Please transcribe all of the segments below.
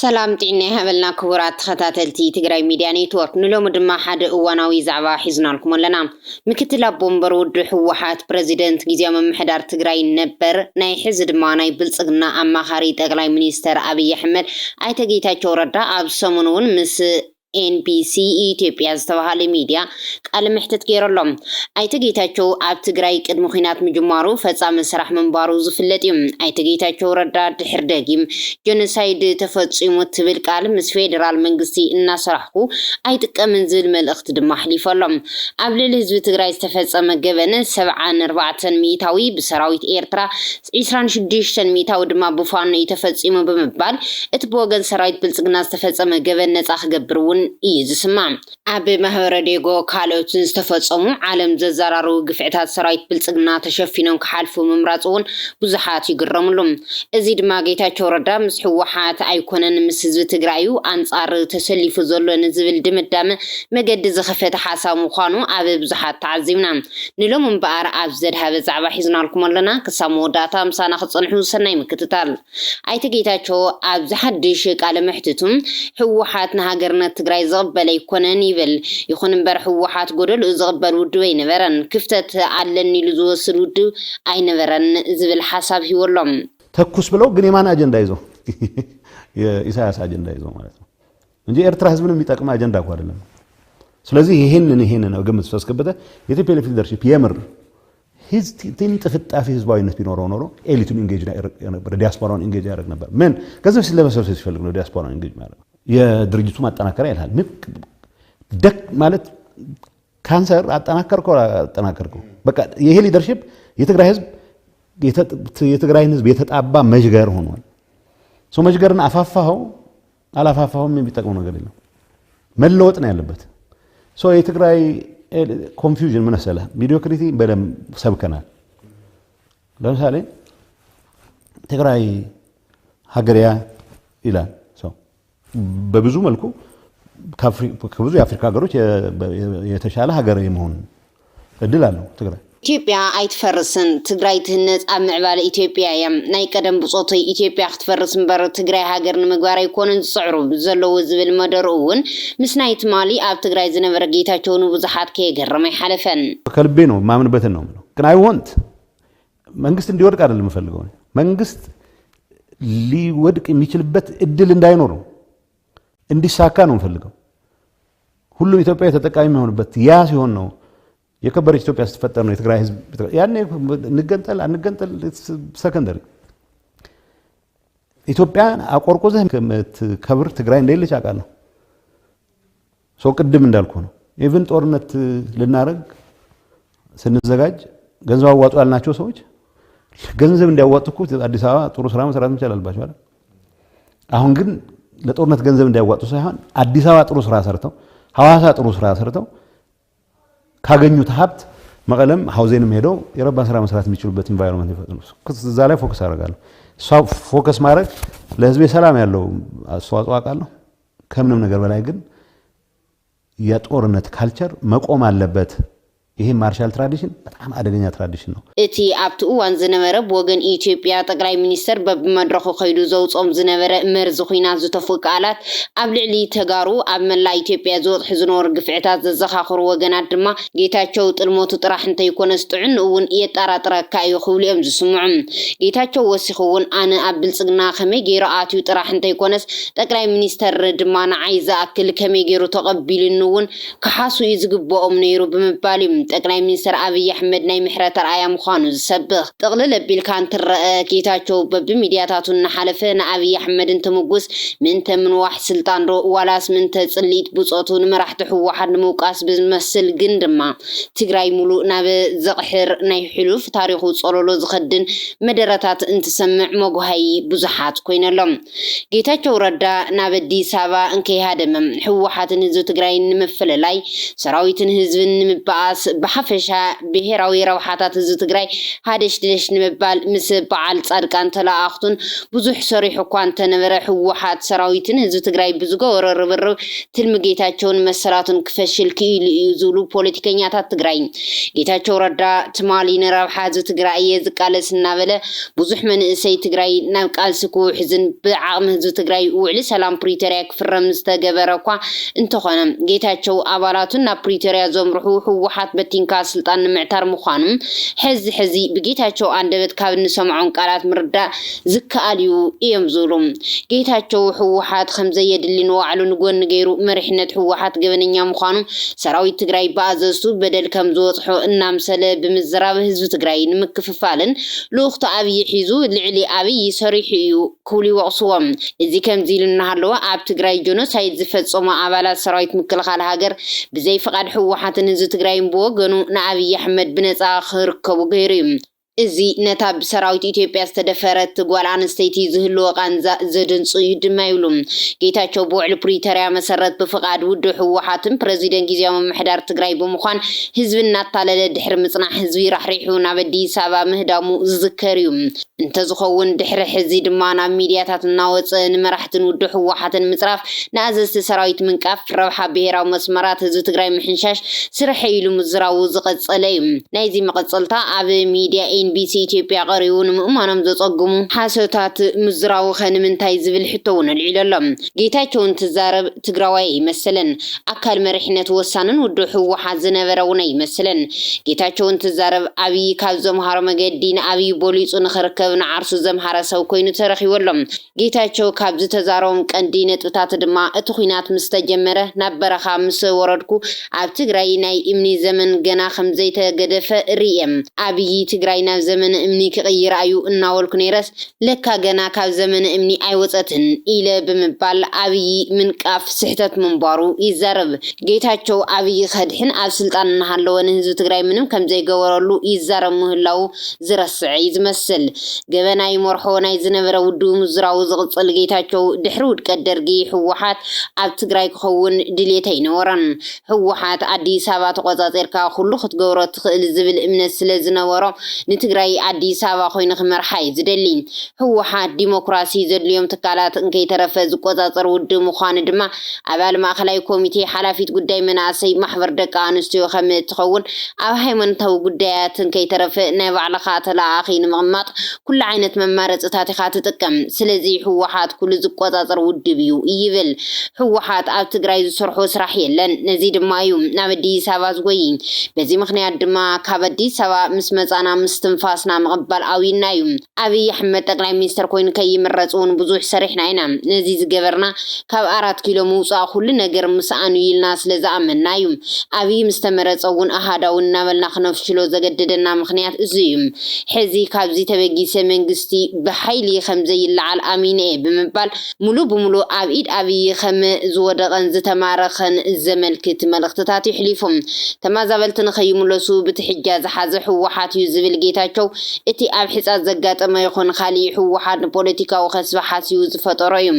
ሰላም ጥዕና ይሃበልና ክቡራት ተኸታተልቲ ትግራይ ሚድያ ኔትወርክ። ንሎሚ ድማ ሓደ እዋናዊ ዛዕባ ሒዝናልኩም ኣለና። ምክትል ኣቦ ወንበር ውድብ ህወሓት ፕረዚደንት ግዝያዊ ምምሕዳር ትግራይ ነበር ናይ ሕዚ ድማ ናይ ብልፅግና ኣማኻሪ ጠቅላይ ሚኒስተር ኣብይ ኣሕመድ ኣይተ ጌታቸው ረዳ ኣብ ሰሙን እውን ምስ ኤንቢሲ ኢትዮጵያ ዝተባሃለ ሚድያ ቃለ መሕትት ገይረሎም። ኣይተ ጌታቸው ኣብ ትግራይ ቅድሚ ኲናት ምጅማሩ ፈጻሚ ስራሕ ምንባሩ ዝፍለጥ እዩ። ኣይተ ጌታቸው ረዳ ድሕር ደጊም ጀኖሳይድ ተፈጺሙ ትብል ቃል ምስ ፌደራል መንግስቲ እናሰራሕኩ ኣይጥቀምን ዝብል መልእኽቲ ድማ ኣሕሊፈሎም። ኣብ ልዕሊ ህዝቢ ትግራይ ዝተፈጸመ ገበን ሰብዓን ኣርባዕተን ሚእታዊ ብሰራዊት ኤርትራ፣ ዒስራን ሽዱሽተን ሚእታዊ ድማ ብፋኖ እዩ ተፈጺሙ ብምባል እቲ ብወገን ሰራዊት ብልጽግና ዝተፈጸመ ገበን ነጻ ክገብር እውን እዩ ዝስማዕ። ኣብ ማህበረ ዴጎ ካልኦትን ዝተፈጸሙ ዓለም ዘዘራርቡ ግፍዕታት ሰራዊት ብልጽግና ተሸፊኖም ክሓልፉ ምምራጹ እውን ብዙሓት ይግረምሉ። እዚ ድማ ጌታቸው ረዳ ምስ ህወሓት ኣይኮነን ምስ ህዝቢ ትግራይ እዩ ኣንጻር ተሰሊፉ ዘሎ ንዝብል ድምዳመ መገዲ ዝኸፈተ ሓሳብ ምዃኑ ኣብ ብዙሓት ተዓዚብና። ንሎም እምበኣር ኣብ ዘድሃበ ዛዕባ ሒዝናልኩም ኣለና። ክሳብ መወዳእታ ምሳና ክጸንሑ ሰናይ ምክትታል። ኣይተ ጌታቸው ኣብዚ ሓድሽ ቃለ መሕትቱ ህወሓት ንሃገርነት ትግራይ ዝቕበል ኣይኮነን ይብል። ይኹን እምበር ህወሓት ጎደልኡ ዝቕበል ውድብ ኣይነበረን። ክፍተት ኣለኒ ኢሉ ዝወስድ ውድብ ኣይነበረን ዝብል ሓሳብ ሂወሎም። ተኩስ ብለው ግን የማን ኣጀንዳ ይዞ የኢሳያስ ኣጀንዳ ይዞ ማለት ነው እንጂ ኤርትራ ህዝብን የሚጠቅም አጀንዳ እኮ አይደለም። ስለዚህ ይሄንን ይሄንን ግምት ውስጥ አስገብተህ የቲፒኤልኤፍ ሊደርሺፕ የምር ጥንጥፍጣፊ ህዝባዊነት ቢኖረው ኖሮ ኤሊቱን ኢንጌጅ ያደርግ ነበር፣ ዲያስፖራውን ኢንጌጅ ያደርግ ነበር። ምን ገንዘብ ስለመሰብሰብ ሲፈልግ ነው ዲያስፖራውን ኢንጌጅ የሚያደርገው። የድርጅቱ ማጠናከሪያ ይልሃል። ደክ ማለት ካንሰር አጠናከርከው አጠናከርከው በቃ ይሄ ሊደርሺፕ የትግራይ ህዝብ የትግራይን ህዝብ የተጣባ መዥገር ሆኗል። ሰው መዥገርን አፋፋኸው አላፋፋኸውም የሚጠቅመው ነገር የለም። መለወጥ ነው ያለበት። ሰው የትግራይ ኮንፊውዥን ምን መሰለህ? ሚዲዮክሪቲ በደንብ ሰብከናል። ለምሳሌ ትግራይ ሀገርያ ይላል ሰው በብዙ መልኩ ከብዙ የአፍሪካ ሀገሮች የተሻለ ሀገር የመሆን እድል አለው ትግራይ። ኢትዮጵያ ኣይትፈርስን፣ ትግራይ ትህነፅ ኣብ ምዕባለ ኢትዮጵያ እያ። ናይ ቀደም ብፆተይ ኢትዮጵያ ክትፈርስ እምበር ትግራይ ሃገር ንምግባር ኣይኮኑን ዝፅዕሩ ዘለዎ ዝብል መደርኡ እውን ምስ ናይ ትማሊ ኣብ ትግራይ ዝነበረ ጌታቸው ንብዙሓት ከየገረመ ኣይሓለፈን። ከልቤ ነው የማምንበትን ነው የምለው። ግን I want መንግስት እንዲወድቅ አይደለም የምፈልገው። መንግስት ሊወድቅ የሚችልበት እድል እንዳይኖር ነው፣ እንዲሳካ ነው የምፈልገው። ሁሉም ኢትዮጵያዊ ተጠቃሚ የሚሆንበት ያ ሲሆን ነው። የከበረች ኢትዮጵያ ስትፈጠር ነው የትግራይ ህዝብ ያኔ እንገንጠል አንገንጠል ሰከንደሪ ኢትዮጵያን አቆርቁዘህ የምትከብር ትግራይ እንደሌለች አውቃለሁ። ሰው ቅድም እንዳልኩ ነው። ኢቭን ጦርነት ልናደርግ ስንዘጋጅ ገንዘብ አዋጡ ያልናቸው ሰዎች ገንዘብ እንዲያዋጡ እኮ አዲስ አበባ ጥሩ ስራ መስራት መቻል አለባቸው አይደል? አሁን ግን ለጦርነት ገንዘብ እንዲያዋጡ ሳይሆን አዲስ አበባ ጥሩ ስራ ሰርተው፣ ሐዋሳ ጥሩ ስራ ሰርተው ካገኙት ሀብት መቀለም ሀውዜንም ሄደው የረባ ስራ መስራት የሚችሉበት ኢንቫይሮንመንት ይፈጥሩ። እዛ ላይ ፎከስ አደርጋለሁ። እሷ ፎከስ ማድረግ ለህዝቤ ሰላም ያለው አስተዋጽኦ አውቃለሁ። ከምንም ነገር በላይ ግን የጦርነት ካልቸር መቆም አለበት። ይሄ ማርሻል ትራዲሽን በጣም አደገኛ ትራዲሽን ነው። እቲ ኣብቲ እዋን ዝነበረ ብወገን ኢትዮጵያ ጠቅላይ ሚኒስተር በብመድረኹ ከይዱ ዘውፅኦም ዝነበረ መርዚ ኹናት ዝተፍኡ ቃላት ኣብ ልዕሊ ተጋሩ ኣብ መላእ ኢትዮጵያ ዝበፅሑ ዝነበሩ ግፍዕታት ዘዘኻኽሩ ወገናት ድማ ጌታቸው ጥልመቱ ጥራሕ እንተይኮነስ ጥዕንኡ እውን የጠራጥረካ እዩ ክብሉ እዮም ዝስምዑ። ጌታቸው ወሲኹ እውን ኣነ ኣብ ብልፅግና ከመይ ገይሩ ኣትዩ ጥራሕ እንተይኮነስ ጠቅላይ ሚኒስተር ድማ ንዓይ ዝኣክል ከመይ ገይሩ ተቐቢሉኒ እውን ክሓሱ እዩ ዝግበኦም ነይሩ ብምባል እዩ ጠቅላይ ሚኒስተር ኣብይ ኣሕመድ ናይ ምሕረት ኣርኣያ ምዃኑ ዝሰብኽ። ጥቕልል ኣቢልካ እንትረአ ጌታቸው በብሚድያታቱ እናሓለፈ ንኣብይ ኣሕመድ እንትምጉስ ምእንተ ምንዋሕ ስልጣን ዶ ዋላስ ምእንተ ጽልኢት ብጾቱ ንመራሕቲ ህወሓት ንምውቃስ ብዝመስል ግን ድማ ትግራይ ሙሉእ ናብ ዘቕሕር ናይ ሕሉፍ ታሪኹ ጸለሎ ዝኸድን መደረታት እንትሰምዕ መጉሃይ ብዙሓት ኮይነሎም። ጌታቸው ረዳ ናብ ኣዲስ ኣበባ እንከይሃደመ ህወሓትን ህዝቢ ትግራይን ንምፍልላይ ሰራዊትን ህዝብን ንምበኣስ ብሓፈሻ ብሄራዊ ረብሓታት ህዝቢ ትግራይ ሃደሽደሽ ንምባል ምስ በዓል ፃድቃን ተለኣኣኽቱን ብዙሕ ሰሪሑ እኳ እንተነበረ፣ ህወሓት ሰራዊትን ህዝቢ ትግራይ ብዝገበሮ ርብርብ ትልሚ ጌታቸውን መሰላቱን ክፈሽል ክኢሉ እዩ ዝብሉ ፖለቲከኛታት ትግራይ። ጌታቸው ረዳ ትማሊ ንረብሓ ህዝቢ ትግራይ እየ ዝቃለስ እናበለ ብዙሕ መንእሰይ ትግራይ ናብ ቃልሲ ክውሕዝን ብዓቕሚ ህዝቢ ትግራይ ውዕሊ ሰላም ፕሪቶርያ ክፍረም ዝተገበረ እኳ እንተኾነ፣ ጌታቸው ኣባላቱን ናብ ፕሪቶርያ ዘምርሑ ህወሓት በቲንካ ስልጣን ንምዕታር ምዃኑ ሕዚ ሕዚ ብጌታቸው ኣንደበት ካብ እንሰምዖም ቃላት ምርዳእ ዝከኣል እዩ እዮም ዝብሉ። ጌታቸው ህወሓት ከም ዘየድሊ ንባዕሉ ንጎኒ ገይሩ መሪሕነት ህወሓት ገበነኛ ምዃኑ ሰራዊት ትግራይ ብኣዘዝቱ በደል ከም ዝበፅሖ እናምሰለ ብምዝራብ ህዝቢ ትግራይ ንምክፍፋልን ልኡኽቱ ኣብዪ ሒዙ ልዕሊ ኣብዪ ሰሪሑ እዩ ክብሉ ይወቕስዎም። እዚ ከምዚ ኢሉ እናሃለወ ኣብ ትግራይ ጀኖሳይድ ዝፈፀሙ ኣባላት ሰራዊት ምክልኻል ሃገር ብዘይ ፍቓድ ህወሓትን ህዝቢ ትግራይን ብወገኑ ንኣብዪ ኣሕመድ ብነፃ ክርከቡ ገይሩ እዩ። እዚ ነታ ብሰራዊት ኢትዮጵያ ዝተደፈረት ጓል ኣንስተይቲ ዝህልዎ ቃንዛ ዘድንፁ እዩ ድማ ይብሉ። ጌታቸው ብውዕሊ ፕሪቶርያ መሰረት ብፍቓድ ውድብ ህወሓትን ፕረዚደንት ግዝያዊ ምምሕዳር ትግራይ ብምዃን ህዝቢ እናታለለ ድሕሪ ምፅናሕ ህዝቢ ራሕሪሑ ናብ ኣዲስ ኣበባ ምህዳሙ ዝዝከር እዩ። እንተዝኸውን ድሕሪ ሕዚ ድማ ናብ ሚድያታት እናወፀ ንመራሕትን ውድብ ህወሓትን ምፅራፍ፣ ንኣዘዝቲ ሰራዊት ምንቃፍ፣ ረብሓ ብሄራዊ መስመራት ህዝቢ ትግራይ ምሕንሻሽ ስርሐይ ኢሉ ምዝራቡ ዝቐፀለ እዩ። ናይዚ መቐፀልታ ኣብ ሚድያ ኤንቢሲ ኢትዮጵያ ቀሪቡ ንምእማኖም ዘፀግሙ ሓሶታት ምዝራቡ ኸ ንምንታይ ዝብል ሕቶ እውን ኣልዒሉ ኣሎ። ጌታቸው እንትዛረብ ትግራዋይ ኣይመስልን። ኣካል መሪሕነት ወሳንን ውድብ ህወሓት ዝነበረ እውን ኣይመስልን። ጌታቸው እንትዛረብ ኣብይ ካብ ዘምሃሮ መገዲ ንኣብይ ቦሊፁ ንኽርከብ ንዓርሱ ዘምሃረ ሰብ ኮይኑ ተረኺቡ ኣሎ። ጌታቸው ካብ ዝተዛረቦም ቀንዲ ነጥብታት ድማ እቲ ኹናት ምስ ተጀመረ ናብ በረኻ ምስ ወረድኩ ኣብ ትግራይ ናይ እምኒ ዘመን ገና ከም ዘይተገደፈ ርእየ። ኣብይ ትግራይ ናብ ዘመነ እምኒ ክቕይራ እዩ እናበልኩ ነይረስ ለካ ገና ካብ ዘመነ እምኒ ኣይወፀትን ኢለ ብምባል ኣብይ ምንቃፍ ስሕተት ምንባሩ ይዛረብ። ጌታቸው ኣብይ ከድሕን ኣብ ስልጣን እናሃለወ ንህዝቢ ትግራይ ምንም ከም ዘይገበረሉ ይዛረብ ምህላው ዝረስዐ እዩ ዝመስል። ገበና ይመርሖ ናይ ዝነበረ ውድቡ ምዝራቡ ዝቕፅል ጌታቸው ድሕሪ ውድቀት ደርጊ ህወሓት ኣብ ትግራይ ክኸውን ድሌት ኣይነበሮን። ህወሓት ኣዲስ ኣበባ ተቆፃፂርካ ኩሉ ክትገብሮ ትኽእል ዝብል እምነት ስለ ዝነበሮ ንትግራይ ኣዲስ ኣበባ ኮይኑ ክመርሓ እዩ ዝደሊ። ህወሓት ዲሞክራሲ ዘድልዮም ትካላት እንከይተረፈ ዝቆፃፀር ውድብ ምዃኑ ድማ ኣባል ማእኸላይ ኮሚቴ፣ ሓላፊት ጉዳይ መናእሰይ፣ ማሕበር ደቂ ኣንስትዮ ከም እትኸውን ኣብ ሃይማኖታዊ ጉዳያት እንከይተረፈ ናይ ባዕልኻ ተለኣኣኺ ንምቕማጥ ኩሉ ዓይነት መማረፅታት ኢኻ ትጥቀም። ስለዚ ህወሓት ኩሉ ዝቆፃፀር ውድብ እዩ ይብል። ህወሓት ኣብ ትግራይ ዝሰርሖ ስራሕ የለን። ነዚ ድማ እዩ ናብ ኣዲስ ኣበባ ዝጎይ። በዚ ምኽንያት ድማ ካብ ኣዲስ ኣበባ ምስ መፃና ምስትንፋስና ምቕባል ኣብዩና እዩ። ኣብይ ኣሕመድ ጠቅላይ ሚኒስተር ኮይኑ ከይምረፅ እውን ብዙሕ ሰሪሕና ኢና። ነዚ ዝገበርና ካብ ኣራት ኪሎ ምውፃእ ኩሉ ነገር ምስኣኑ ኢልና ስለ ዝኣመንና እዩ። ኣብይ ምስ ተመረፀ እውን ኣሃዳዊ እናበልና ክነፍሽሎ ዘገደደና ምኽንያት እዚ እዩ። ሕዚ ካብዚ ተበጊሰ መንግስቲ ብሓይሊ ከም ዘይለዓል ኣሚነ እየ ብምባል ሙሉ ብሙሉ ኣብ ኢድ ኣብይ ከም ዝወደቐን ዝተማረኸን ዘመልክት መልእኽትታት የሕሊፉ። ተመዛበልቲ ንኸይምለሱ ብትሕጃ ዝሓዘ ህወሓት እዩ ዝብል ጌታቸው፣ እቲ ኣብ ሕፃት ዘጋጠመ ይኹን ካሊእ ህወሓት ንፖለቲካዊ ከስቢ ሓሲቡ ዝፈጠሮ እዩ።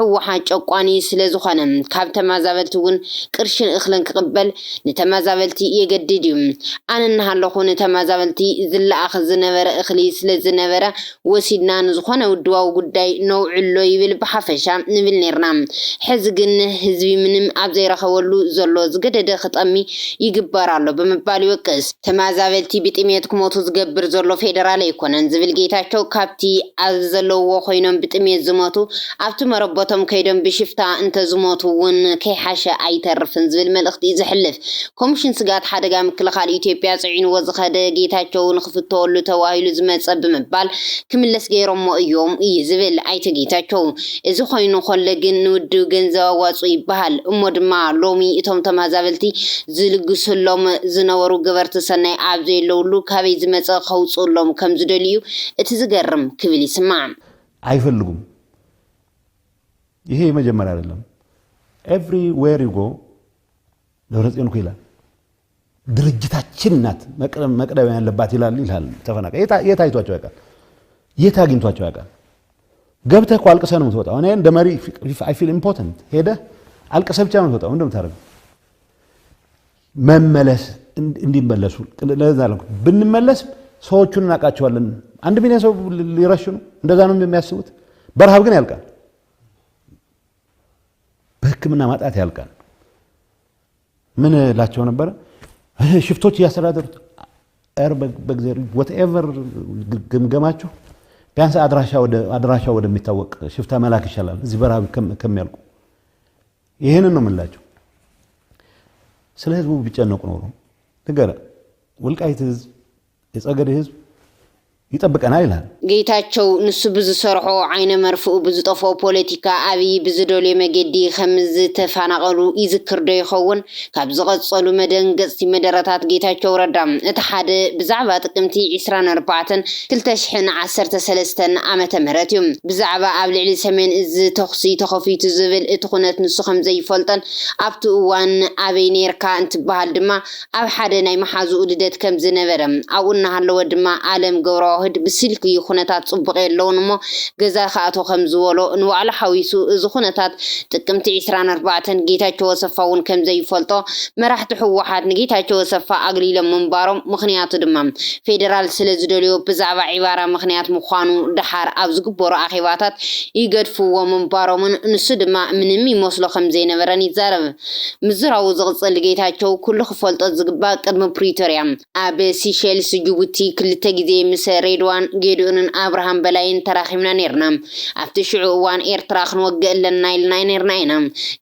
ህወሓት ጨቋኒ ስለ ዝኾነ ካብ ተመዛበልቲ እውን ቅርሽን እኽልን ክቕበል ንተመዛበልቲ የገድድ እዩ። ኣነ እናሃለኹ ንተመዛበልቲ ዝለኣኽ ዝነበረ እኽሊ ስለ ዝነበረ ወሲድና ንዝኾነ ውድባዊ ጉዳይ ነውዕሎ ይብል ብሓፈሻ ንብል ነይርና። ሕዚ ግን ህዝቢ ምንም ኣብ ዘይረኸበሉ ዘሎ ዝገደደ ክጠሚ ይግበር ኣሎ ብምባል ይወቅስ። ተመዛበልቲ ብጥሜት ክሞቱ ዝገብር ዘሎ ፌደራል ኣይኮነን ዝብል ጌታቸው፣ ካብቲ ኣብ ዘለውዎ ኮይኖም ብጥሜት ዝሞቱ ኣብቲ መረቦቶም ከይዶም ብሽፍታ እንተዝሞቱ እውን ከይሓሸ ኣይተርፍን ዝብል መልእኽቲ እዩ ዘሕልፍ። ኮሚሽን ስግኣት ሓደጋ ምክልኻል ኢትዮጵያ ጽዒንዎ ዝኸደ ጌታቸው ንኽፍተወሉ ተባሂሉ ዝመጸ ብምባል ክምለስ ገይሮሞ እዮም እዩ ዝብል ኣይተ ጌታቸው። እዚ ኮይኑ ከሎ ግን ንውድብ ገንዘብ ኣዋጽኡ ይበሃል እሞ ድማ ሎሚ እቶም ተመዛበልቲ ዝልግስሎም ዝነበሩ ገበርቲ ሰናይ ኣብ ዘየለውሉ ካበይ ዝመጸ ከውጽእሎም ከም ዝደልዩ እቲ ዝገርም ክብል ይስማዕ። አይፈልጉም። ይሄ የመጀመሪያ አይደለም። Everywhere you go ደብረጽዮን እኮ ይላል ድርጅታችን ናት መቅደም ያለባት ይላል ይላል። ተፈናቃይ የት አይቷቸው ያውቃል? የት አግኝቷቸው ያውቃል? ገብተህ እኮ አልቅሰህ ነው የምትወጣው። እኔ እንደ መሪ I feel important ሄደህ አልቅሰህ ብቻ ነው የምትወጣው። እንደምታደርገው መመለስ እንዲመለሱ ለዛ ብንመለስ ሰዎቹን እናውቃቸዋለን። አንድ ሚሊዮን ሰው ሊረሽኑ እንደዛ ነው የሚያስቡት። በረሃብ ግን ያልቃል፣ በህክምና ማጣት ያልቃል። ምን እላቸው ነበረ? ሽፍቶች እያስተዳደሩት። ኧረ በእግዚአብሔር whatever ግምገማችሁ ቢያንስ አድራሻ ወደሚታወቅ ሽፍታ መላክ ይሻላል እዚህ በረሃብ ከሚያልቁ። ይህንን ነው የምላቸው። ስለ ህዝቡ ቢጨነቁ ኖሮ ንገረ ወልቃይት ህዝብ የጸገደ ህዝብ ይጠብቀናል ይላል። ጌታቸው ንሱ ብዝሰርሖ ዓይነ መርፍኡ ብዝጠፍኦ ፖለቲካ ኣብይ ብዝደልዮ መገዲ ከም ዝተፋናቐሉ ይዝክር ዶ ይኸውን? ካብ ዝቐጸሉ መደንገጽቲ መደረታት ጌታቸው ረዳ እቲ ሓደ ብዛዕባ ጥቅምቲ ዕስራን ኣርባዕተን ክልተ ሽሕን ዓሰርተ ሰለስተን ዓመተ ምህረት እዩ። ብዛዕባ ኣብ ልዕሊ ሰሜን እዚ ተኹሲ ተኸፊቱ ዝብል እቲ ኩነት ንሱ ከም ዘይፈልጦን ኣብቲ እዋን ኣበይ ነርካ እንትበሃል ድማ ኣብ ሓደ ናይ መሓዝኡ ልደት ከም ዝነበረ ኣብኡ እናሃለወ ድማ ኣለም ገብረዋህድ ብስልኪ ኩነታት ጽቡቕ የለውን እሞ ገዛ ክኣቶ ከም ዝበሎ ንባዕሉ ሓዊሱ እዚ ኩነታት ጥቅምቲ ዕስራን ኣርባዕተን ጌታቸው ኣሰፋ እውን ከም ዘይፈልጦ መራሕቲ ህወሓት ንጌታቸው ኣሰፋ ኣግሊሎም ምንባሮም ምኽንያቱ ድማ ፌደራል ስለ ዝደልዮ ብዛዕባ ዕባራ ምኽንያት ምዃኑ ደሓር ኣብ ዝግበሩ ኣኼባታት ይገድፍዎ ምንባሮምን ንሱ ድማ ምንም ይመስሎ ከም ዘይነበረን ይዛረብ። ምዝራቡ ዝቕጽል ጌታቸው ኩሉ ክፈልጦ ዝግባእ ቅድሚ ፕሪቶርያ ኣብ ሲሸልስ ጅቡቲ ክልተ ግዜ ምስ ሬድዋን ጌድኡንን ኣብርሃም በላይን ተራኺብና ነርና። ኣብቲ ሽዑ እዋን ኤርትራ ክንወግእ ኣለና ኢልና ነርና ኢና፣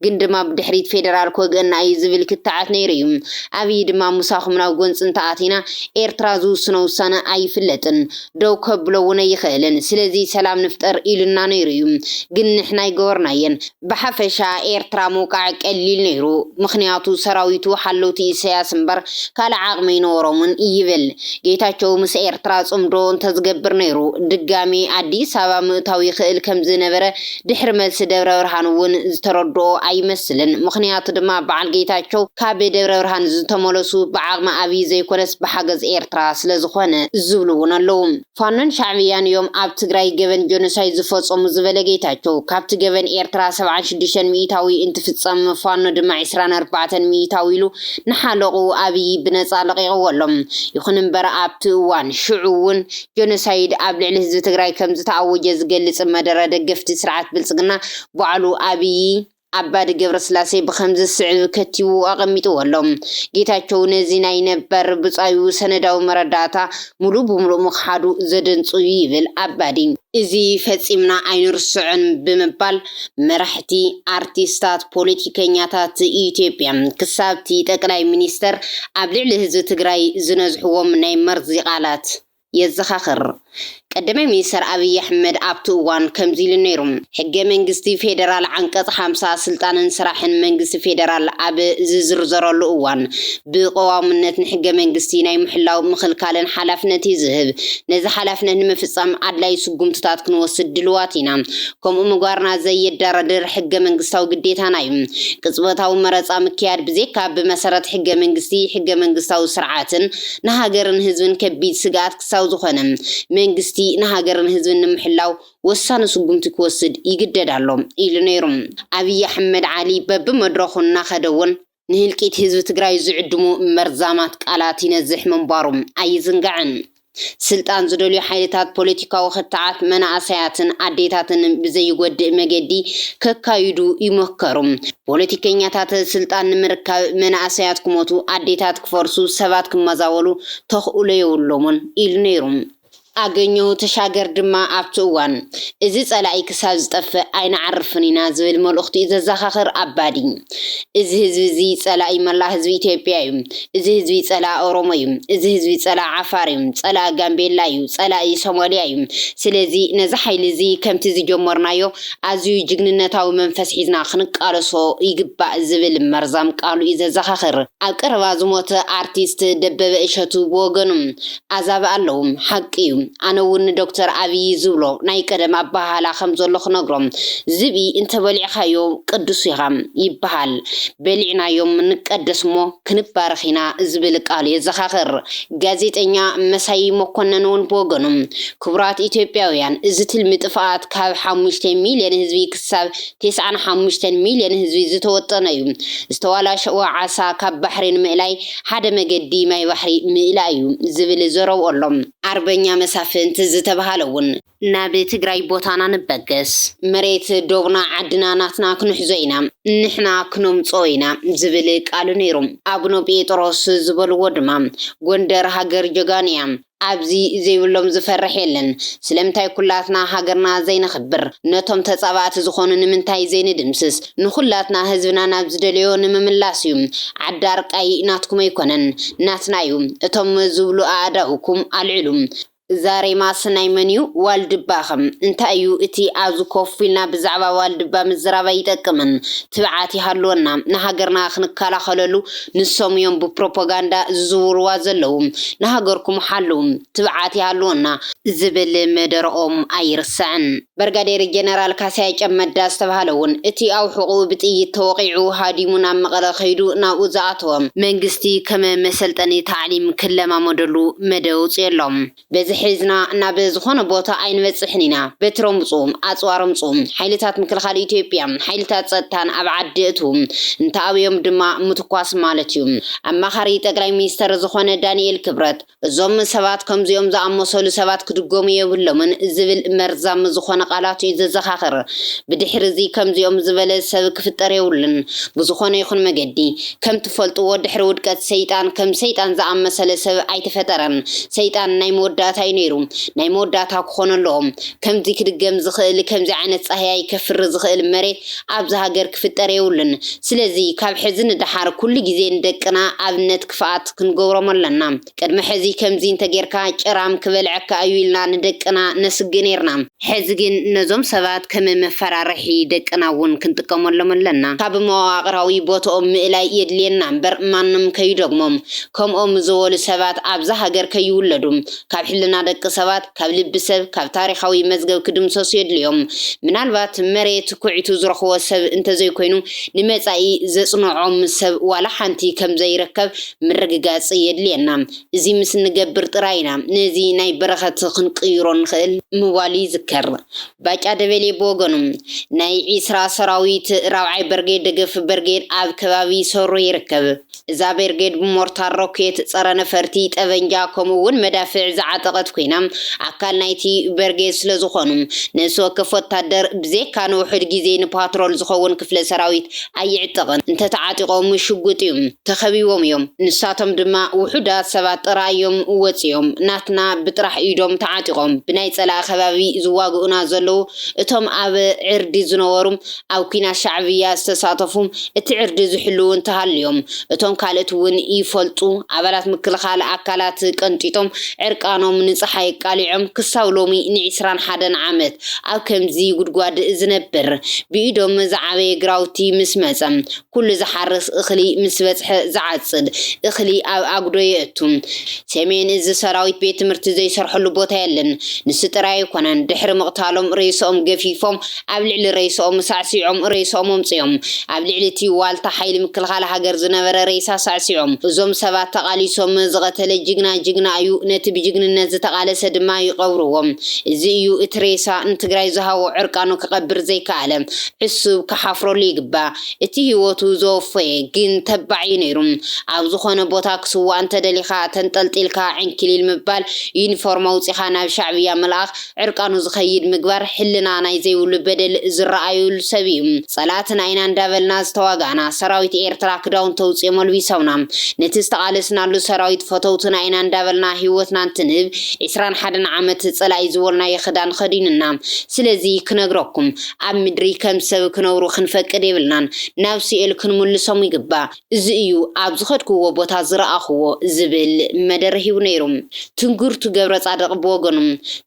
ግን ድማ ብድሕሪት ፌደራል ክወግእና እዩ ዝብል ክትዓት ነይሩ እዩ። ኣብይ ድማ ምሳኹም ናብ ጎንፂ እንተኣቲና ኤርትራ ዝውስኖ ውሳነ ኣይፍለጥን፣ ደው ከብሎ እውን ኣይኽእልን፣ ስለዚ ሰላም ንፍጠር ኢሉና ነይሩ እዩ፣ ግን ንሕና ኣይገበርናየን። ብሓፈሻ ኤርትራ ምውቃዕ ቀሊል ነይሩ፣ ምኽንያቱ ሰራዊቱ ሓለውቲ ኢሳያስ እምበር ካልእ ዓቕሚ ኣይነበሮምን ይብል። ጌታቸው ምስ ኤርትራ ጽምዶ እንተዝገብር ነይሩ ድጋሚ ኣዲስ ኣበባ ምእታው ይኽእል ከም ዝነበረ ድሕሪ መልሲ ደብረ ብርሃን እውን ዝተረድኦ ኣይመስልን። ምኽንያቱ ድማ በዓል ጌታቸው ካብ ደብረ ብርሃን ዝተመለሱ ብዓቕሚ ኣብይ ዘይኮነስ ብሓገዝ ኤርትራ ስለ ዝኾነ ዝብሉ እውን ኣለዉ። ፋኖን ሻዕብያን እዮም ኣብ ትግራይ ገበን ጀኖሳይድ ዝፈጸሙ ዝበለ ጌታቸው፣ ካብቲ ገበን ኤርትራ ሰብዓን ሽዱሽተን ሚእታዊ እንትፍጸም ፋኖ ድማ ዕስራን ኣርባዕተን ሚእታዊ ኢሉ ንሓለቑ ኣብይ ብነጻ ለቒቕዎ ኣሎ። ይኹን እምበር ኣብቲ እዋን ሽዑ እውን ጀኖሳይድ ኣብ ልዕሊ ህዝቢ ትግራይ ከም ዝተኣወጀ ዝገልጽ መደረ ደገፍቲ ስርዓት ብልጽግና ባዕሉ ኣብይ ኣባዲ ገብረስላሴ ብኸምዚ ዝስዕብ ከቲቡ ኣቐሚጥዎ ኣሎ። ጌታቸው ነዚ ናይ ነበር ብጻዩ ሰነዳዊ መረዳእታ ሙሉእ ብሙሉእ ምኽሓዱ ዘደንጹ እዩ ይብል ኣባዲ። እዚ ፈጺምና ኣይንርስዖን ብምባል መራሕቲ፣ ኣርቲስታት፣ ፖለቲከኛታት ኢትዮጵያ ክሳብቲ ጠቅላይ ሚኒስተር ኣብ ልዕሊ ህዝቢ ትግራይ ዝነዝሕዎም ናይ መርዚ ቃላት የዘኻኽር። ቀዳማይ ሚኒስተር ኣብይ ኣሕመድ ኣብቲ እዋን ከምዚ ኢሉ ነይሩ። ሕገ መንግስቲ ፌደራል ዓንቀጽ ሓምሳ ስልጣንን ስራሕን መንግስቲ ፌደራል ኣብ ዝዝርዘረሉ እዋን ብቀዋምነት ንሕገ መንግስቲ ናይ ምሕላው ምኽልካልን ሓላፍነት እዩ ዝህብ። ነዚ ሓላፍነት ንምፍጻም ኣድላይ ስጉምትታት ክንወስድ ድልዋት ኢና። ከምኡ ምግባርና ዘየደራድር ሕገ መንግስታዊ ግዴታና እዩ። ቅጽበታዊ መረጻ ምክያድ ብዘይካ ብመሰረት ሕገ መንግስቲ፣ ሕገ መንግስታዊ ስርዓትን ንሃገርን ህዝብን ከቢድ ስግኣት ክሳብ ዝኾነ መንግስቲ ንሃገርን ህዝብን ንምሕላው ወሳኒ ስጉምቲ ክወስድ ይግደድ ኣሎ ኢሉ ነይሩ። ኣብይ ኣሕመድ ዓሊ በብመድረኹ እናኸደ እውን ንህልቂት ህዝቢ ትግራይ ዝዕድሙ መርዛማት ቃላት ይነዝሕ ምንባሩ ኣይዝንጋዕን። ስልጣን ዝደልዩ ሓይልታት ፖለቲካዊ ክትዓት መናእሰያትን ኣዴታትን ብዘይጎድእ መገዲ ከካይዱ ይመከሩ። ፖለቲከኛታት ስልጣን ንምርካብ መናእሰያት ክሞቱ፣ ኣዴታት ክፈርሱ፣ ሰባት ክመዛበሉ ተኽእሎ የብሎምን ኢሉ ነይሩ። ኣገኘሁ ተሻገር ድማ ኣብቲ እዋን እዚ ጸላኢ ክሳብ ዝጠፍእ ኣይንዓርፍን ኢና ዝብል መልእኽቲ እዩ ዘዘኻኽር ኣባዲ። እዚ ህዝቢ እዚ ጸላኢ መላ ህዝቢ ኢትዮጵያ እዩ። እዚ ህዝቢ ጸላኢ ኦሮሞ እዩ። እዚ ህዝቢ ጸላኢ ዓፋር እዩ። ጸላኢ ጋምቤላ እዩ። ጸላኢ ሶማሊያ እዩ። ስለዚ ነዚ ሓይሊ እዚ ከምቲ ዝጀመርናዮ ኣዝዩ ጅግንነታዊ መንፈስ ሒዝና ክንቃለሶ ይግባእ ዝብል መርዛም ቃሉ እዩ ዘዘኻኽር። ኣብ ቀረባ ዝሞተ ኣርቲስት ደበበ እሸቱ ብወገኑ ኣዛብእ ኣለዉ። ሓቂ እዩ። ኣነ እውን ንዶክተር ኣብይ ዝብሎ ናይ ቀደም ኣበሃህላ ከም ዘሎ ክነግሮም፣ ዝብኢ እንተበሊዕካዮ ቅዱስ ኢኻ ይበሃል። በሊዕናዮም ንቀደስ እሞ ክንባረኽ ኢና ዝብል ቃሉ የዘኻኽር። ጋዜጠኛ መሳይ መኮነን እውን ብወገኑ፣ ክቡራት ኢትዮጵያውያን፣ እዚ ትልሚ ጥፍኣት ካብ ሓሙሽተ ሚልዮን ህዝቢ ክሳብ ተስዓን ሓሙሽተን ሚልዮን ህዝቢ ዝተወጠነ እዩ። ዝተዋላሸወ ዓሳ ካብ ባሕሪ ንምእላይ ሓደ መገዲ ማይ ባሕሪ ምእላይ እዩ ዝብል ዘረብኦ ኣሎ። ኣርበኛ መሳፍንት ዝተባሃለ እውን፣ ናብ ትግራይ ቦታና ንበገስ፣ መሬት ዶብና ዓድና ናትና ክንሕዞ ኢና፣ ንሕና ክነምፅኦ ኢና ዝብል ቃሉ ነይሩ። ኣቡነ ጴጥሮስ ዝበልዎ ድማ፣ ጎንደር ሃገር ጀጋኑ እያ፣ ኣብዚ ዘይብሎም ዝፈርሕ የለን። ስለምንታይ ኩላትና ሃገርና ዘይነኽብር? ነቶም ተጻባእቲ ዝኾኑ ንምንታይ ዘይንድምስስ? ንኹላትና ህዝብና ናብ ዝደለዮ ንምምላስ እዩ። ዓዲ ኣርቃይ ናትኩም ኣይኮነን፣ ናትና እዩ። እቶም ዝብሉ ኣእዳውኩም ኣልዕሉ። ዛሬማስ ናይ መን እዩ? ዋልድባኸም እንታይ እዩ? እቲ ኣብዚ ኮፍ ኢልና ብዛዕባ ዋልድባ ምዝራብ ኣይጠቅምን። ትብዓት ይሃልወና። ንሃገርና ክንከላኸለሉ ንሶም እዮም ብፕሮፓጋንዳ ዝዝውርዋ ዘለዉ። ንሃገርኩም ሓልዉ፣ ትብዓት ይሃልወና ዝብል መደረኦም ኣይርሳዕን። በርጋዴር ጀነራል ካሳይ ጨመዳ ዝተባህለ እውን፣ እቲ ኣብ ሕቑኡ ብጥይት ተወቒዑ ሃዲሙ ናብ መቐለ ከይዱ ናብኡ ዝኣተወ መንግስቲ ከም መሰልጠኒ ታዕሊም ክለማመደሉ መደብ ኣውፅኡ ኣሎ። በዚ ሒዝና ናብ ዝኾነ ቦታ ኣይንበፅሕን ኢና። በትሮም ምፁ፣ ኣፅዋር ምፁ። ሓይልታት ምክልኻል ኢትዮጵያ፣ ሓይልታት ፀጥታን ኣብ ዓዲ እትዉ፣ እንተኣብዮም ድማ ምትኳስ ማለት እዩ። ኣማኻሪ ጠቅላይ ሚኒስተር ዝኾነ ዳንኤል ክብረት፣ እዞም ሰባት ከምዚኦም ዝኣመሰሉ ሰባት ክድገሙ የብሎምን ዝብል መርዛም ዝኾነ ቃላት እዩ ዘዘኻኽር። ብድሕሪ እዚ ከምዚኦም ዝበለ ሰብ ክፍጠር የብሉን። ብዝኾነ ይኹን መገዲ፣ ከም ትፈልጥዎ ድሕሪ ውድቀት ሰይጣን ከም ሰይጣን ዝኣመሰለ ሰብ ኣይተፈጠረን። ሰይጣን ናይ መወዳእታ እዩ ነይሩ። ናይ መወዳእታ ክኾን ኣለዎ። ከምዚ ክድገም ዝኽእል፣ ከምዚ ዓይነት ጻህያይ ከፍሪ ዝኽእል መሬት ኣብዚ ሃገር ክፍጠር የብሉን። ስለዚ ካብ ሕዚ ንደሓር ኩሉ ግዜ ንደቅና ኣብነት ክፍኣት ክንገብሮም ኣለና። ቅድሚ ሕዚ ከምዚ እንተጌርካ ጭራም ክበልዐካ እዩ ኢልና ንደቅና ነስግእ ነይርና። ሕዚ ግን ነዞም ሰባት ከም መፈራርሒ ደቅና እውን ክንጥቀመሎም ኣለና። ካብ መዋቕራዊ ቦትኦም ምእላይ የድልየና እምበር ማንም ከይደግሞም። ከምኦም ዝበሉ ሰባት ኣብዛ ሃገር ከይውለዱ፣ ካብ ሕልና ደቂ ሰባት፣ ካብ ልቢ ሰብ፣ ካብ ታሪኻዊ መዝገብ ክድምሰሱ የድልዮም። ምናልባት መሬት ኩዒቱ ዝረኽቦ ሰብ እንተዘይኮይኑ፣ ንመጻኢ ዘጽንዖም ሰብ ዋላ ሓንቲ ከም ዘይርከብ ምርግጋጽ የድልየና። እዚ ምስ እንገብር ጥራይ ኢና ነዚ ናይ በረኸት ክንቅይሮ ንኽእል ምባሉ ይዝከር። ባጫ ደበሌ ብወገኑ፣ ናይ ዒስራ ሰራዊት ራብዓይ በርጌድ ደገፍ በርጌድ ኣብ ከባቢ ሰሮ ይርከብ። እዛ በርጌድ ብሞርታር፣ ሮኬት፣ ጸረ ነፈርቲ፣ ጠበንጃ፣ ከምኡ እውን መዳፍዕ ዝዓጠቐት ኮይና፣ ኣካል ናይቲ በርጌድ ስለ ዝኾኑ፣ ነፍሲ ወከፍ ወታደር ብዘይካ ንውሑድ ግዜ ንፓትሮል ዝኸውን ክፍለ ሰራዊት ኣይዕጠቕን። እንተተዓጢቖም ሽጉጥ እዩ። ተኸቢቦም እዮም። ንሳቶም ድማ ውሑዳት ሰባት ጥራይ እዮም ወጺኦም። ናትና ብጥራሕ ኢዶም ተዓጢቖም ብናይ ጸላኢ ከባቢ ዝዋግኡና ዘለዉ፣ እቶም ኣብ ዕርዲ ዝነበሩ፣ ኣብ ኲናት ሻዕብያ ዝተሳተፉ፣ እቲ ዕርዲ ዝሕልዉ እንተሃልዮም፣ እቶም ካልኦት እውን ይፈልጡ። ኣባላት ምክልኻል ኣካላት ቀንጢጦም፣ ዕርቃኖም ንጸሓይ ቃሊዖም፣ ክሳብ ሎሚ ንዒስራን ሓደን ዓመት ኣብ ከምዚ ጉድጓድ ዝነብር፣ ብኢዶም ዝዓበየ ግራውቲ ምስ መጸ፣ ኩሉ ዝሓርስ እኽሊ ምስ በጽሐ ዝዓጽድ፣ እኽሊ ኣብ ኣጉዶ የእቱ። ሰሜን እዚ ሰራዊት ቤት ትምህርቲ ዘይሰርሐሉ ቦታ የለን። ንሱ ጥራይ ኣይኮነን፣ ድሕሪ ምቕታሎም ሬስኦም ገፊፎም ኣብ ልዕሊ ሬስኦም ሳዕሲዖም፣ ሬስኦም ኣምጺኦም ኣብ ልዕሊ እቲ ዋልታ ሓይሊ ምክልኻል ሃገር ዝነበረ ሬሳ ሳዕሲዖም። እዞም ሰባት ተቓሊሶም ዝቐተለ ጅግና ጅግና እዩ፣ ነቲ ብጅግንነት ዝተቓለሰ ድማ ይቐብርዎ። እዚ እዩ እቲ ሬሳ ንትግራይ ዝሃቦ ዕርቃኑ ክቐብር ዘይከኣለ። ዕሱብ ክሓፍረሉ ይግባእ። እቲ ህይወቱ ዘወፈየ ግን ተባዕ እዩ ነይሩ። ኣብ ዝኾነ ቦታ ክስዋእ እንተደሊኻ ተንጠልጢልካ ዕንኪሊል ምባል፣ ዩኒፎርም ኣውጺኻ ናብ ሻዕብያ ምልኣኽ፣ ዕርቃኑ ዝኸይድ ምግባር፣ ሕልና ናይ ዘይብሉ በደል ዝረኣዩሉ ሰብ እዩ። ጸላእትና ኢና እንዳበልና ዝተዋጋእና ሰራዊት ኤርትራ ክዳውንቲ ኣውጺኦም ኣልቢሶምና። ነቲ ዝተቓለስናሉ ሰራዊት ፈተውትና ኢና እንዳበልና ህይወትና እንትንህብ፣ ዒስራን ሓደን ዓመት ጸላኢ ዝበልናዮ ክዳን ኸዲኑና። ስለዚ ክነግረኩም፣ ኣብ ምድሪ ከም ሰብ ክነብሩ ክንፈቅድ የብልናን። ናብ ሲኦል ክንምልሶም ይግባእ። እዚ እዩ ኣብ ዝኸድክዎ ቦታ ዝረኣኽዎ ዝብል መደረ ሂቡ ነይሩ። ትንግርቱ ገብረጻድቕ ብወገኑ፣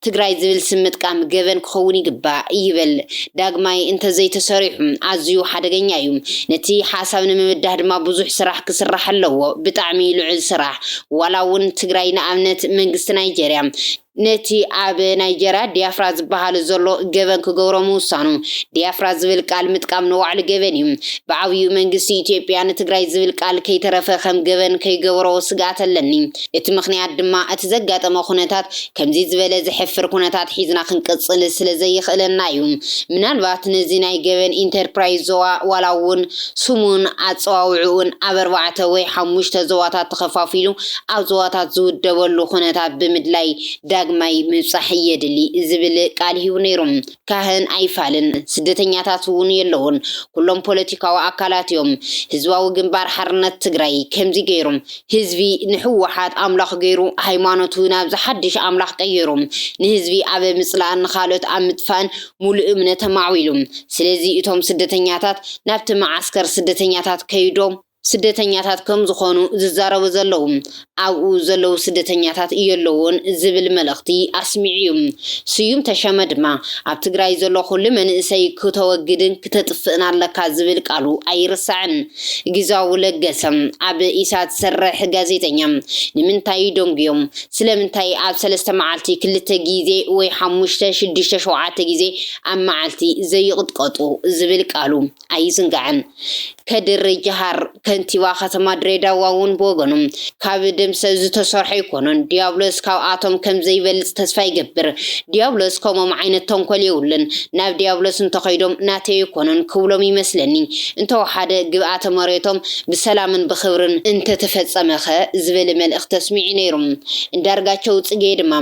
ትግራይ ዝብል ስም ምጥቃም ገበን ክኸውን ይግባእ ይብል። ዳግማይ እንተዘይተሰሪሑ ኣዝዩ ሓደገኛ እዩ። ነቲ ሓሳብ ንምብዳህ ድማ ብዙሕ ስራሕ ክስራሕ ኣለዎ። ብጣዕሚ ልዑል ስራሕ። ዋላ እውን ትግራይ ንኣብነት መንግስቲ ናይጀርያ ነቲ ኣብ ናይጀርያ ዲያፍራ ዝበሃል ዘሎ ገበን ክገብሮ ምውሳኑ። ዲያፍራ ዝብል ቃል ምጥቃም ንባዕሉ ገበን እዩ። ብዓብዩ መንግስቲ ኢትዮጵያ ንትግራይ ዝብል ቃል ከይተረፈ ከም ገበን ከይገበሮ ስግኣት ኣለኒ። እቲ ምኽንያት ድማ እቲ ዘጋጠመ ኩነታት ከምዚ ዝበለ ዘሕፍር ኩነታት ሒዝና ክንቅጽል ስለ ዘይኽእለና እዩ። ምናልባት ነዚ ናይ ገበን ኢንተርፕራይዝ ዞባ ዋላ እውን ስሙን ኣጸዋውዕኡን ኣብ ኣርባዕተ ወይ ሓሙሽተ ዞባታት ተኸፋፊሉ ኣብ ዞባታት ዝውደበሉ ኩነታት ብምድላይ ዳግማይ ምብጻሕ የድሊ ዝብል ቃል ሂቡ ነይሩ። ካህን ኣይፋልን፣ ስደተኛታት እውን የለውን። ኩሎም ፖለቲካዊ ኣካላት እዮም። ህዝባዊ ግንባር ሓርነት ትግራይ ከምዚ ገይሩ። ህዝቢ ንህወሓት ኣምላኽ ገይሩ፣ ሃይማኖቱ ናብዚ ሓድሽ ኣምላኽ ቀይሩ፣ ንህዝቢ ኣብ ምጽላእን ንኻልኦት ኣብ ምጥፋእን ሙሉእ እምነት ተማዕዊሉ። ስለዚ እቶም ስደተኛታት ናብቲ መዓስከር ስደተኛታት ከይዶም ስደተኛታት ከም ዝኾኑ ዝዛረቡ ዘለዉ፣ ኣብኡ ዘለዉ ስደተኛታት የለውን ዝብል መልእኽቲ ኣስሚዑ እዩ። ስዩም ተሸመ ድማ ኣብ ትግራይ ዘሎ ኩሉ መንእሰይ ክተወግድን ክተጥፍእን ኣለካ ዝብል ቃሉ ኣይርሳዕን። ግዛው ለገሰ ኣብ ኢሳት ዝሰርሕ ጋዜጠኛ ንምንታይ ደንጉዮም? ስለምንታይ ኣብ ሰለስተ መዓልቲ ክልተ ግዜ ወይ ሓሙሽተ፣ ሽዱሽተ፣ ሸውዓተ ግዜ ኣብ መዓልቲ ዘይቕጥቀጡ ዝብል ቃሉ ኣይዝንጋዕን። ከድር ጀሃር ከንቲባ ከተማ ድሬዳዋ እውን ብወገኑ ካብ ደምሰ ዝተሰርሐ ኣይኮኑን፣ ዲያብሎስ ካብኣቶም ከም ዘይበልፅ ተስፋ ይገብር። ዲያብሎስ ከምኦም ዓይነት ተንኮል የብሉን። ናብ ዲያብሎስ እንተኸይዶም ናተይ ኣይኮኑን ክብሎም ይመስለኒ። እንተወሓደ ግብኣተ መሬቶም ብሰላምን ብኽብርን እንተተፈጸመኸ ዝብል መልእኽቲ ኣስሚዑ ነይሩ። እንዳርጋቸው ጽጌ ድማ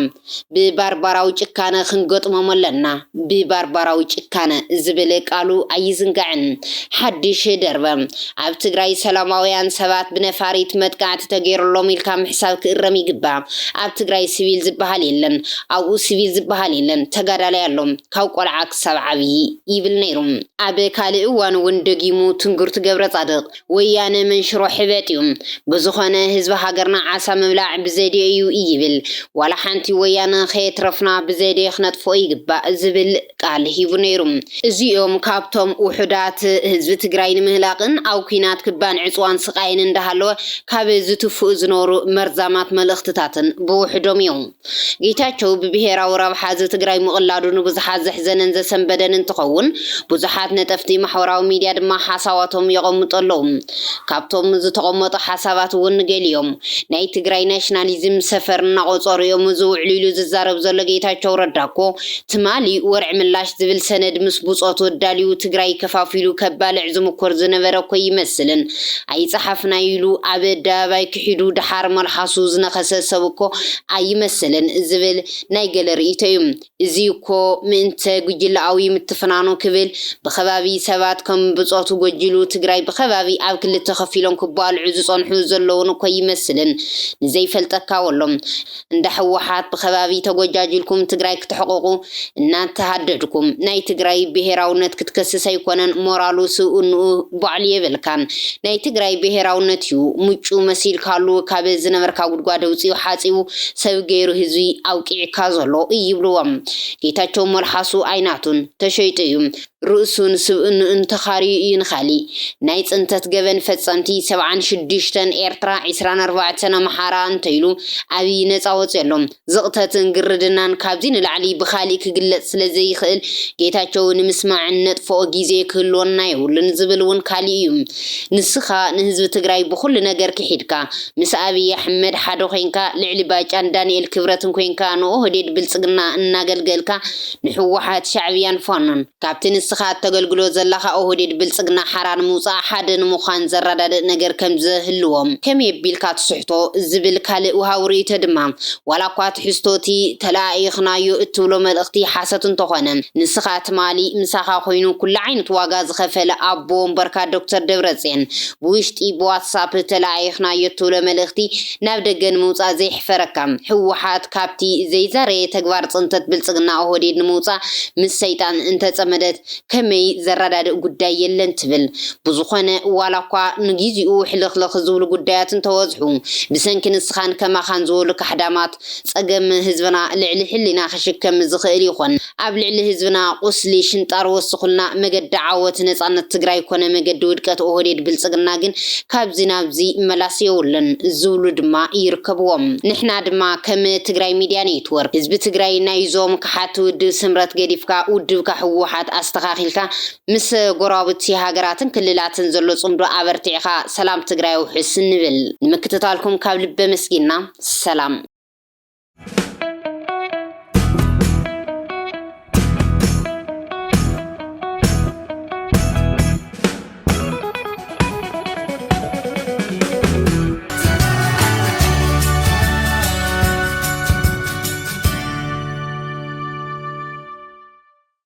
ብባርባራዊ ጭካነ ክንገጥሞም ኣለና፣ ብባርባራዊ ጭካነ ዝብል ቃሉ ኣይዝንጋዕን። ሓድሽ ደርበ ኣብ ትግራይ ሰላማውያን ሰባት ብነፋሪት መጥቃዕቲ ተገይሩሎም ኢልካ ምሕሳብ ክእረም ይግባእ። ኣብ ትግራይ ሲቪል ዝበሃል የለን፣ ኣብኡ ሲቪል ዝበሃል የለን፣ ተጋዳላይ ኣሎ ካብ ቆልዓ ክሳብ ዓብዪ ይብል ነይሩ። ኣብ ካልእ እዋን እውን ደጊሙ ትንግርቱ ገብረ ጻድቕ ወያነ መንሽሮ ሕበጥ እዩ። ብዝኾነ ህዝቢ ሃገርና ዓሳ ምብላዕ ብዘዴ እዩ ይብል። ዋላ ሓንቲ ወያነ ከየትረፍና ብዘዴ ክነጥፍኦ ይግባእ ዝብል ቃል ሂቡ ነይሩ። እዚኦም ካብቶም ውሑዳት ህዝቢ ትግራይ ንምህላቕን ኣብ ኲናት ክባን ዕፅዋን ስቓይን እንዳሃለወ ካብ ዝትፍኡ ዝነበሩ መርዛማት መልእኽትታትን ብውሕዶም እዮም። ጌታቸው ብብሄራዊ ረብሓ ህዝቢ ትግራይ ምቕላዱ ንብዙሓት ዘሕዘነን ዘሰንበደን እንትኸውን፣ ብዙሓት ነጠፍቲ ማሕበራዊ ሚድያ ድማ ሓሳባቶም የቐምጡ ኣለዉ። ካብቶም ዝተቐመጡ ሓሳባት እውን ገሊኦም ናይ ትግራይ ናሽናሊዝም ሰፈር እናቖፀሩ እዮም ዝውዕሉ ኢሉ ዝዛረብ ዘሎ ጌታቸው ረዳ እኮ ትማሊ ወርዒ ምላሽ ዝብል ሰነድ ምስ ብፆቱ ኣዳልዩ ትግራይ ከፋፊሉ ከባልዕ ዝምኮር ዝነበረ እኮ ይመስልን ኣይፀሓፍና ኢሉ ኣብ ኣደባባይ ክሒዱ ደሓር መልሓሱ ዝነኸሰ ሰብ እኮ ኣይመስልን ዝብል ናይ ገለ ርእይቶ እዩ። እዚ እኮ ምእንተ ጉጅለኣዊ ምትፍናኑ ክብል ብኸባቢ ሰባት ከም ብጾቱ ጎጂሉ ትግራይ ብኸባቢ ኣብ ክልተ ከፊሎም ክባልዑ ዝጸንሑ ዘለውን እኮ ይመስልን። ንዘይፈልጠካ ወሎም እንዳ ህወሓት ብኸባቢ ተጎጃጅልኩም ትግራይ ክትሕቕቑ እናተሃደድኩም ናይ ትግራይ ብሄራውነት ክትከስስ ኣይኮነን ሞራሉ ስብእንኡ ባዕሉ የብልካን። ናይ ትግራይ ብሄራውነት እዩ ምጩ መሲልካሉ ካብ ዝነበርካ ጉድጓድ ኣውፂኡ ሓፂቡ ሰብ ገይሩ ህዝቢ ኣውቂዕካ ዘሎ ይብልዎም። ጌታቸው መልሓሱ ኣይናቱን ተሸይጡ እዩ። ርእሱን ስብእንኡን ተኻርዩ እዩ ንኻሊእ ናይ ፅንተት ገበን ፈፀምቲ ሰብዓን ሽዱሽተን ኤርትራ ዒስራን ኣርባዕተን ኣምሓራ እንተይሉ ኣብይ ነፃ ወፅየሎም። ዝቕተትን ግርድናን ካብዚ ንላዕሊ ብኻሊእ ክግለፅ ስለ ዘይኽእል ጌታቸው ንምስማዕን ነጥፍኦ ግዜ ክህልወና የብሉን ዝብል እውን ካሊእ እዩ። ንስኻ ንህዝቢ ትግራይ ብኹሉ ነገር ክሒድካ ምስ ኣብይ ኣሕመድ ሓደ ኮይንካ ልዕሊ ባጫን ዳንኤል ክብረትን ኮይንካ ንኦህዴድ ብልፅግና እናገልገልካ ንሕወሓት ሻዕብያን ፋኖን ካብቲ ንስኻ እተገልግሎ ዘለኻ ኦህዴድ ብልፅግና ሓራ ንምውፃእ ሓደ ንምዃን ዘረዳድእ ነገር ከም ዘህልዎም ከመይ ኣቢልካ ትስሕቶ ዝብል ካልእ ውሃዊ ርእይቶ ድማ ዋላ እኳ ትሕዝቶ እቲ ተለኣኢኽናዮ እትብሎ መልእኽቲ ሓሰት እንተኾነ ንስኻ ትማሊ ምሳኻ ኮይኑ ኩሉ ዓይነት ዋጋ ዝኸፈለ ኣቦ ወንበርካ ዶክተር ደብረፅዮን ብውሽጢ ብዋትሳፕ ተለኣኢኽናዮ እትብሎ መልእኽቲ ናብ ደገ ንምውፃእ ዘየሕፈረካ ህወሓት ካብቲ ዘይዛረየ ተግባር ፅንተት ብልፅግና ኦህዴድ ንምውፃእ ምስ ሰይጣን እንተፀመደት ከመይ ዘረዳድእ ጉዳይ የለን ትብል። ብዝኾነ ዋላ እኳ ንጊዜኡ ሕልኽልኽ ዝብሉ ጉዳያት እንተወዝሑ፣ ብሰንኪ ንስኻን ከማኻን ዝበሉ ካሕዳማት ጸገም ህዝብና ልዕሊ ሕሊና ክሽከም ዝኽእል ይኾን። ኣብ ልዕሊ ህዝብና ቁስሊ ሽንጣር ወስኹልና። መገዲ ዓወት ነጻነት ትግራይ ኮነ መገዲ ውድቀት ኦህዴድ ብልጽግና ግን ካብዚ ናብዚ መላስ የብሉን ዝብሉ ድማ ይርከብዎም። ንሕና ድማ ከም ትግራይ ሚድያ ኔትወርክ ህዝቢ ትግራይ ናይዞም ክሓት ውድብ ስምረት ገዲፍካ ውድብካ ህወሓት ኣስተኻኺልካ ምስ ጎረባብቲ ሃገራትን ክልላትን ዘሎ ጽምዶ ኣበርቲዕኻ ሰላም ትግራይ ኣውሕስ ንብል። ንምክትታልኩም ካብ ልቢ ኣመስጊና። ሰላም።